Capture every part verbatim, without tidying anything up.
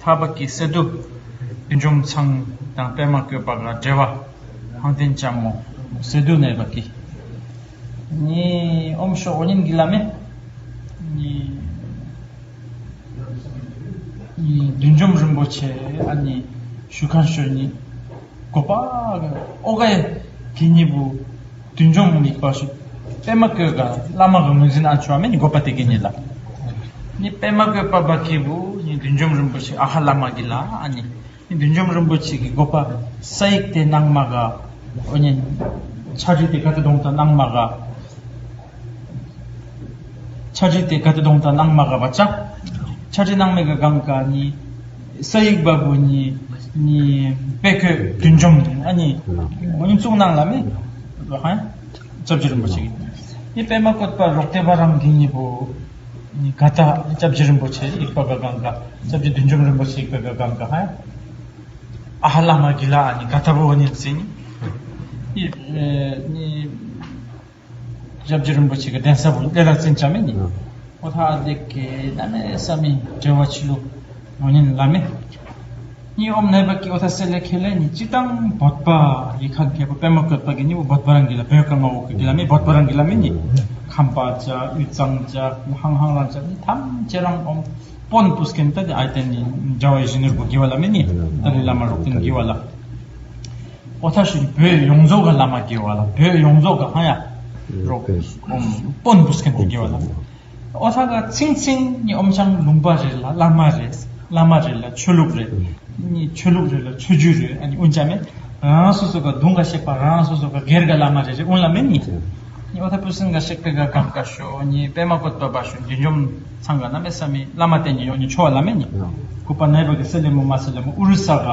འཕགས་པ་ཀི་སེ་འདུ། བདུད་འཇོམས་ཚང་དང་པདྨ་བཀོད་པ་ག་འབྲེལ་བ། ཧང་ཏེན་ཅ་མོ་སེ་འདུ་ནས་པ་ཀི། ནི་ཨོམ་ཤོ་ཨོ་ཉིན་གི་ལ་མེ། ནི་ནི་བདུད་འཇོམས་རིན་པོ་ཆེ་ཨ་ནི་ཞུ་ཁན་ཤོ་ནི་གོ་པ་ཨོ་ག་ཡ་གི་ཉི་བུ། བདུད་འཇོམས་མིག་པ་ཤུ། པདྨ་བཀོད་ག་བླ་མ་གི་ངོས་འཛིན་ཨ་ཆོ་མེ་ནི་གོ་པ་དེ་གི་ཉི་ལ། ནི་པདྨ་བཀོད་པ་བ་ཀི་བུ་ནི་བདུད་འཇོམས་རིན་པོ་ཆེ་ཨ་ཧ་བླ་མ་གི་ལ་ཨ་ནི། ནི་བདུད་འཇོམས་རིན་པོ་ཆེ་གི་གོ་པ་ས་ཡིག་དེ་ནང་མ་ག་ཨོ་ཉན། ཆ་རི་དེ་ག་དེ་དོང་ད་ནང་མ་ག་ཆ་རི་དེ་ག་དེ་དོང་ད་ནང་མ་ག་བ་ཅ། ཆ་རི་ནང་མེ་ག་གང་ག་ནི། ས་ཡིག་བ་བུ་ནི། ནི། པད་ཁོད་བདུད་འཇོམས་ཨ་ནི། ཨོ་ཉན་གཙུག་ནང་ལ་མེ། ཧ། སྐྱབས་རྗེ་རིན་པོ་ཆེ་གི། ནི་པདྨ་བཀོད་པ་རོག་སྟེ་བ་རང་གི་ཉི་བུ། ནི་ག་ད་སྐྱབས་རྗེ་རིན་པོ་ཆེ་ཡིག་པ་ག་གང་ག་སྐྱབས་རྗེ་བདུད་འཇོམས་རིན་པོ་ཆེ་ཡིག་པ་ག་གང་ག་ཧ། ཨ་ཧ་བླ་མ་གི་ལ་ཨ་ནི་ག་ད་བོ་ཨོ་ཉན་སེ་ནི། ནི། ནི། སྐྱབས་རྗེ་རིན་པོ་ཆེ་གི་གདན་ས་བུ་ལེ་ར་ཙིན་ཅ་མེ་ནི། ཨོ་ཐ་ཨ་དེ་གེ་ན་མེ་ས་མི་འབྲེལ་བ་ཆི་ལུ་ནོ་ཉིན་ལ་མེ། ནི་ཨོམ་ནེ་བ་ཀི་ཨོ་ཐ་སེ་ལེ་ཁེ་ལེ་ནི་ཅི་དང་བོད་པ་ཡི་ཁ་ཁེ་པོ་པདྨ་བཀོད་པ་གི་ནི་བོད་པ་རང་གི་ལ་བོད་ཀ་ང་འོ་གི་ལ་མེ་བོད་པ་རང་གི་ལ་མེ་ནི། ཁམས་པ་ཅ་དབུས་གཙང་ཅ་ཧང་ཧང་རང་ཅ་ནི་ཐམས་ཅད་རང་ཨོམ་པོན་པུས་ཀན་ཏ་དེ་ཨའི་ཏེན་ནི་འཇའ་བའི་བཞིན་ནོར་བུ་གི་བ་ལ་མེ་ནི་ཏ་ལི་བླ་མ་རོག་ཏིན་གི་བ་ལ། ཨོ་ཐ་ཤུ་བོད་ཡོངས་རྫོགས་ཀ་བླ་མ་དགེ་བ་ལ་བོད་ཡོངས་རྫོགས་ཀ་ཧ་ཡ་རོག་ཨོམ་པོན་པུས་ཀན་དེ་དགེ་བ་ལ། ཨོ་ཐ་ག་ཚིང་ཚིང་ནི་ཨོམ་ཆང་ལུང་པ་རེ་ལ་བླ་མ་རེ་བླ་མ་རེ་ལ་ཆོས་ལུགས་རེ་ནི་ཆོས་ལུགས་རེ་ལ་ཆོས་བརྒྱུད་རེ་ཨ་ནི་ཨུན་ཅ་མེ་རང་སོ་སོ་ག་གདུང་ག་གཤེགས་པ་རང་སོ་སོ་ག་སྒེར་ག་བླ་མ་རེ་རེ་ཨུན་ལ་མེ་ནི། ནི་ཨོ་ཐ་པུ་སིན་ག་ཤེག་པེ་ག་གམ་ཀ་ཤོ་ནི་པདྨ་བཀོད་པ་བ་ཤོ་བདུད་འཇོམས་ཚང་ག་ན་མེ་ས་མི་བླ་མ་བསྟེན་ནི་ཡོ་ནི་ཆོ་བ་ལ་མེ་ནི། གོ་པ་ནེ་བ་གི་སེ་ལེ་མོ་མ་སེ་ལེ་མོ་ཨུ་རུ་ས་ག་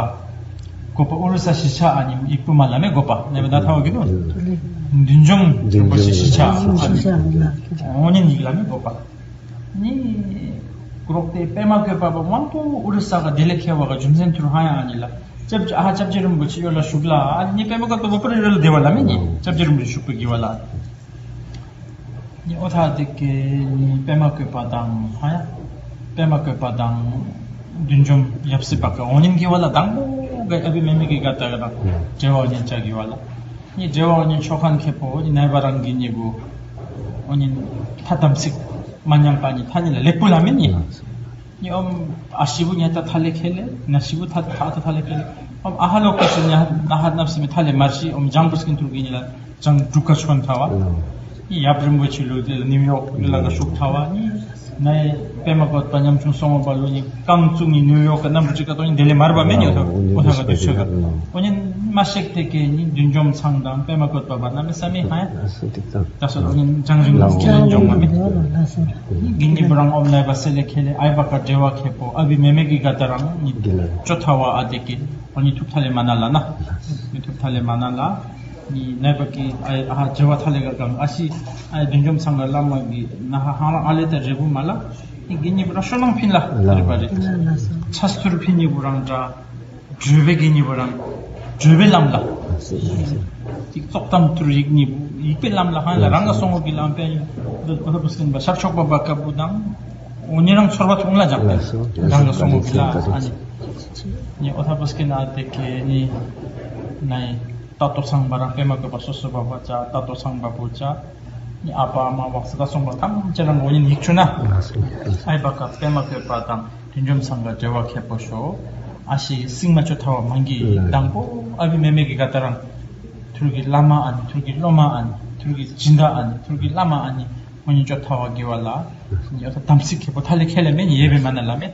གོ་པ་ཨུ་རུ་ས་ཤི་ཆ་ཨ་ནི་ཡིག་པུ་མ་ལ་མེ་གོ་པ་ནེ་བ་ན་ཐ་བ་གི་ནོ་བདུད་འཇོམས་རིན་པོ་ཆེ་ཤི་ཆ་ཨ་ནི་ཨོ་ནི་ཡིག་ལ་མེ་གོ་པ། ནི་གོ་རོག་ཏེ་པདྨ་བཀོད་པ་བ་མང་པོ་ཨུ་རུ་ས་ག་དེ་ལེ་ཁེ་བ་ག་རྒྱུ་མཚན་ཐུར་ཧ་ཡ་ཨ་ནི་ལ། སྐྱབས་ཨ་ཧ་སྐྱབས་རྗེ་རིན་པོ་ཆེ་ཡོད་ལ་ཞུགས་ལ་ཨ་ནི་པདྨ་བཀོད་པ་བ་པ་རི་རི་ལ་དེ་བ་ལ་མེ་ནི་སྐྱབས་རྗེ་རིན་པོ་ཆེ་ཞུགས་པའི་དགེ་བ་ལ། ནི་ཨོ་ཐ་དེ་ཀེ་ནི་པདྨ་བཀོད་པ་དང་ཧ་ཡ། པདྨ་བཀོད་པ་དང་བདུད་འཇོམས་ཡབ་སྲས་པ་ཀ་ཨོ་ཉིན་གི་བ་ལ་དང་པོ་ག་ཨ་བི་མེ་མེ་གི་ག་ཏ་ག་དང་འབྲེལ་བ་ཨོ་ཉིན་ཅ་གི་བ་ལ། ནི་འབྲེལ་བ་ཨོ་ཉིན་ཆོ་ཁན་ཁེ་པོ་ནི་ནེ་བ་རང་གི་ཉི་བུ་ཨོ་ཉིན་ཐ་དམ་ཚིག་མ་ཉམས་པ་ནི་ཐ་ནི་ལ་ལེགས་པོ་ལ་མེ་ནི། ནི་ཨོམ་ཨ་ཤི་བུ་ཉ་ཏ་ཐ་ལེ་ཁེ་ལེ་ན་ཤི་བུ་ཐ་ཐ་ཐ་ཐ་ལེ་ཁེ་ལེ་ཨོམ་ཨ་ཧ་ལོ་ཀ་ཤི་ཉ་ན་ཧ་ནབ་སི་མི་ཐ་ལེ་མར་ཤི་ཨོམ་ཇང་པུ་སི་ཀིན་ཐུར་གི་ཉི་ལ། ཅང་འབྲུག་ག་ཆོན་ཐ་བ། ཡབ་རིན་པོ་ཆེ་ལུ་དེ་ནིའུ་ཡོག་ལ་ག་ཤུག་ཐ་བ་ནི། ནའི་པདྨ་བཀོད་པ་ཉམ་ཆུང་སོང་བ་ལུ་ནི་རྐང་བཙུགས་ནི་ནིའུ་ཡོག་ག་རྣམ་པ་ཅིག་ག་ཏོ་ནི་དེ་ལས་མར་བ་མེ་ནི་ཡོད་ཐ་འོ་ཐ་ག་དུ་ཆོས་ག་འོ་ནི་མ་ཤེག་དེ་ཀེ་ནི་བདུད་འཇོམས་ཚང་དང་པདྨ་བཀོད་པ་བ་ན་མེ་ས་མེ་ཧ་ཡ། ད་སོ་འོ་ནི་ཅང་རིང་ལུ་ཀེ་ལེན་འཇོམས་མ་མེ། ནི་གི་ནི་བུ་རང་ཨོམ་ལའི་བ་སེ་ལེ་ཁེ་ལེ་ཨའི་བ་ཀ་འབྲེལ་བ་ཁེ་པོ་ཨ་བི་མེ་མེ་གི་ག་ཏ་རང་ནི་ཅོ་ཐ་བ་ཨ་དེ་ཀེ་འོ་ནི་ཐུབ་ཐ་ལེ་མ་ན་ལ་ན། ནི་ཐུབ་ཐ་ལེ་མ་ན་ལ། ནི་ནེ་བ་ཀི་ཨ་ཨ་ཇེ་བ་ཐ་ལེ་ག་གང་ཨ་ཤི་ཨ་བདུད་འཇོམས་ཚང་ག་བླ་མ་གི་ན་ཧ་ཧང་རང་ཨ་ལེ་ད་རེ་བུ་མ་ལ། ནི་གི་ཉི་བུ་ར་ཤོ་ནང་ཕིན་ལ་རེ་བ་རེ། ཆ་སྟུར་ཕིན་ཉི་བུ་རང་འདྲ། བགྲོད་པའི་གི་ཉི་བུ་རང་། བགྲོད་པའི་ལམ་ལ། ཏིག་ཙོག་ཏམ་ཐུར་ཡིག་ཉི་བུ་ཡིག་པའི་ལམ་ལ་ཧང་ལ་རང་ག་སོང་བོ་གི་ལམ་པའི་ཉི་བུ་ཨོ་ཐ་པུ་སྐིན་པ་ཤར་ཕྱོགས་པ་བ་ཀ་བུ་དང་། འོ་ཉི་རང་ཚོར་བ་ཐུང་ལ་འཇག་པའི་རང་ག་སོང་བོ་གི་ལ་ཨ་ནི། ནི་ཨོ་ཐ་པུ་སྐིན་ཨ་དེ་ཀེ་ནི་ནའི། ཏ་ཏོ་ཚང་པ་རང་པདྨ་བཀོད་པ་སོ་སོ་བ་བ་ཅ་ཏ་ཏོ་ཚང་པ་བུ་ཅ། ནི་ཨ་པ་ཨ་མ་བག་ས་ད་སོང་པ་ཐམས་ཅད་རང་ངོ་ཉིད་ཡིག་ཆུ་ན། ཨའི་བ་ཀ་པདྨ་བཀོད་པ་དང་བདུད་འཇོམས་ཚང་ག་འབྲེལ་བ་ཁེ་པོ་ཤོ། ཨ་ཤི་སིང་མ་ཅོ་ཐ་བ་མང་གི་དང་པོ་ཨ་བི་མེ་མེ་གི་ག་ཏ་རང་། ཐུར་གི་བླ་མ་ཨ་ནི་ཐུར་གི་སློབ་མ་ཨ་ནི་ཐུར་གི་སྦྱིན་བདག་ཨ་ནི་ཐུར་གི་བླ་མ་ཨ་ནི་ངོ་ཉིད་ཅོ་ཐ་བ་གི་བ་ལ། ཡོ་ཐ་དམ་ཚིག་ཁེ་པོ་ཐ་ལེ་ཁེ་ལེ་མེ་ནི་ཡེ་བེ་མ་ན་ལ་མེ།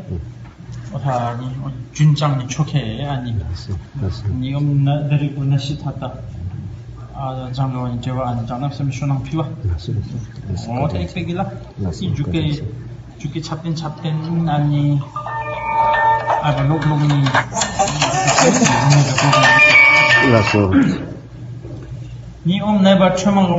ཨོ་ཐ་ནི་ཨོ་ཇུན་ཅང་ནི་ཆོ་ཁེ་ཨ་ནི། ནི་ཨོམ་ན་དེ་རིག་པོ་ན་ཤི་ཐ་ཏ། ཨ་ཇང་ལོ་ནི་ཇེ་བ་ཨ་ནི་ཇང་ན་སེམས་ཤོ་ནང་ཕི་བ། ཨོ་ཐ་ཨེག་པེ་གི་ལ། སི་ཇུ་ཀེ་ཇུ་ཀེ་ཆབ་ཏན་ཆབ་ཏན་ཨ་ནི། ཨ་བ་ལོག་ལོག་ནི། ལ་སོ། ནི་ཨོམ་ནེ་བ་ཆོས་མང་།